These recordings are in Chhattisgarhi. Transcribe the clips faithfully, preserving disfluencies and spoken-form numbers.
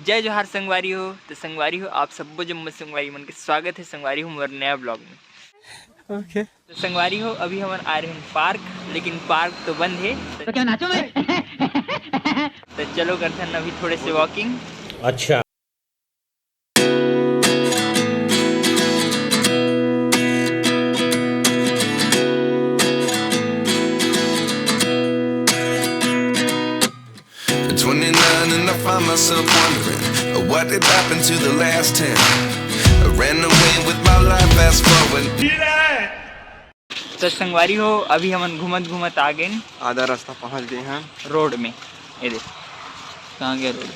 जय जोहार संगवारी हो। तो संगवारी हो, आप सब्बो जम्मो संगवारी मन के स्वागत है संगवारी हो मोर नया ब्लॉग में। ओके। तो संगवारी हो, अभी हमन आ रहे हैं पार्क, लेकिन पार्क तो बंद है। तो क्या नाचो मैं? तो चलो करथन अभी थोड़े से वॉकिंग। अच्छा। At twenty-nine and I find myself wondering what did happen to the last ten. I ran away with my life, fast forward. तो संगवारी हो, अभी हमन घूमत घूमत आ गए आधा रास्ता पहुंच गए हैं। रोड में। ये दे, कहाँ गया रोड?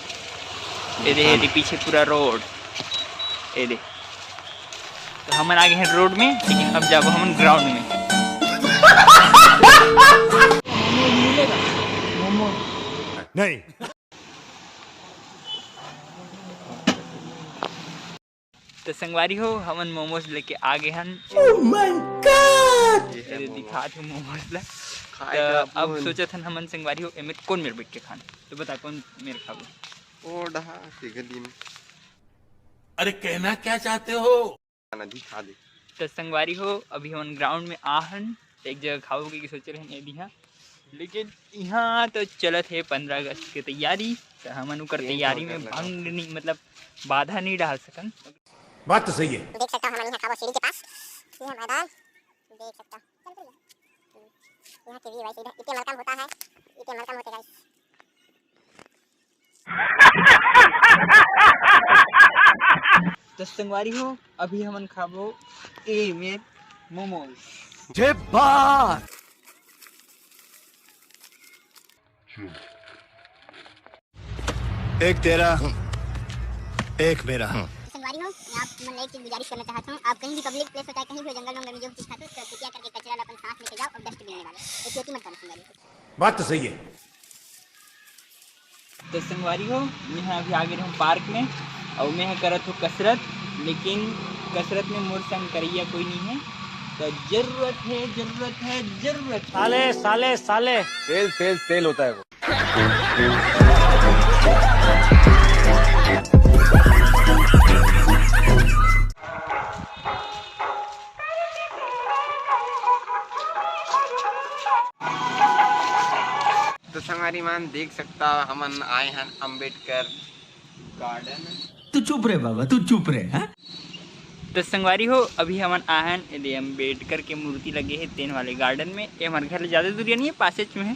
ये दे, ये दे पीछे पूरा रोड। ये दे, तो हमन आ गए हैं रोड में, लेकिन अब जाबो हमन ग्राउंड में। नहीं। तो संगवारी हो, हमन मोमोज लेके आ गए हन। Oh my God! ये दे, दिखा दे मोमोज ला। तो अब सोचत हन हमन संगवारी हो, एमे कौन मेर बैठ के खान? तो बता, कौन मेर खाबो? ओ डहा के गली में। अरे, कहना क्या चाहते हो? खाना दिखा दे। तो संगवारी हो, अभी हमन ग्राउंड में आ हन, एक जगह खाबो के सोचे रहन ये दिहा, लेकिन यहाँ तो चलत है पंद्रह अगस्त के तैयारी, तो हमन उकर तैयारी में भंग नहीं, मतलब बाधा नहीं डाल सकन। बात तो सही है। देख सकता हूँ, हमन यहाँ खाबो सीढ़ी के पास, यहाँ मैदान देख सकता हूँ। चल तो यहाँ। हम्म। यहाँ के भी वैसे इधर इतने मलकम होता है, इतने मलकम होते guys। तो संगवारी हो, अभी हमन खाबो ए मेर मोमोज। जे बात। एक तेरा, एक मेरा। संगवारी हो, मैं आप मन एक चीज गुजारिश करना चाहता हूँ, आप कहीं भी पब्लिक प्लेस हो, चाहे कहीं भी हो, जंगल वंगल में जो भी चीज खाते हो, तो कृपया करके कचरा ला अपन साथ लेके जाओ और डस्टबिन में डालो। ये खेती मत करो संगवारी हो। बात तो सही है। तो संगवारी हो, मैं अभी आ गए हूँ पार्क में और मैं करत हूँ कसरत, लेकिन कसरत में मोर संग करैया कोई नहीं है। तो जरूरत है, जरूरत है, जरूरत है। साले, साले, साले। तेल, तेल, तेल होता है वो। तो संगवारी मन देख सकता, हमन आए हन अंबेडकर गार्डन। तू चुप रे बाबा, तू चुप रे, हाँ? तो संगवारी हो, अभी हमन आए हन, एदे अंबेडकर के मूर्ति लगे है तेन वाले गार्डन में। ये हमारे घर ले ज्यादा दूरिया नहीं है, पासेच में है।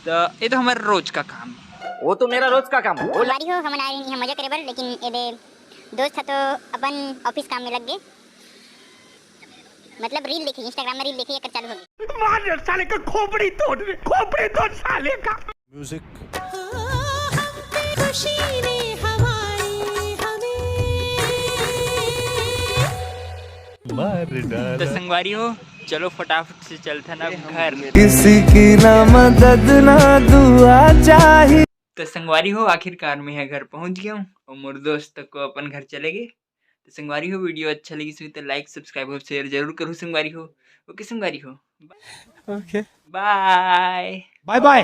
तो ये तो हमारा रोज का काम है। वो तो मेरा रोज का काम है। वो संगवारी हो, हमन आए रहे हैं मजा करे बर, लेकिन एदे दोस्त ह तो अपन ऑफिस काम में लग गए, मतलब रील देखे, Instagram में रील देखे, एकर चालू हो गए। मार साले का खोपड़ी तोड़ दे, खोपड़ी तोड़ साले का। म्यूजिक। खुशी ने हमारी हमें मार डाला। तो संगवारी हो, चलो फटाफट से चलथन अब घर। किसी की ना मदद ना दुआ चाहिए। तो संगवारी हो, आखिरकार मैं घर पहुंच गया हूँ और मोर दोस्त को अपन घर चले गए। तो संगवारी हो, वीडियो अच्छा लगी सो तो लाइक, सब्सक्राइब और शेयर जरूर करूँ संगवारी हो। ओके संगवारी हो, ओके। बाय। बाय बाय।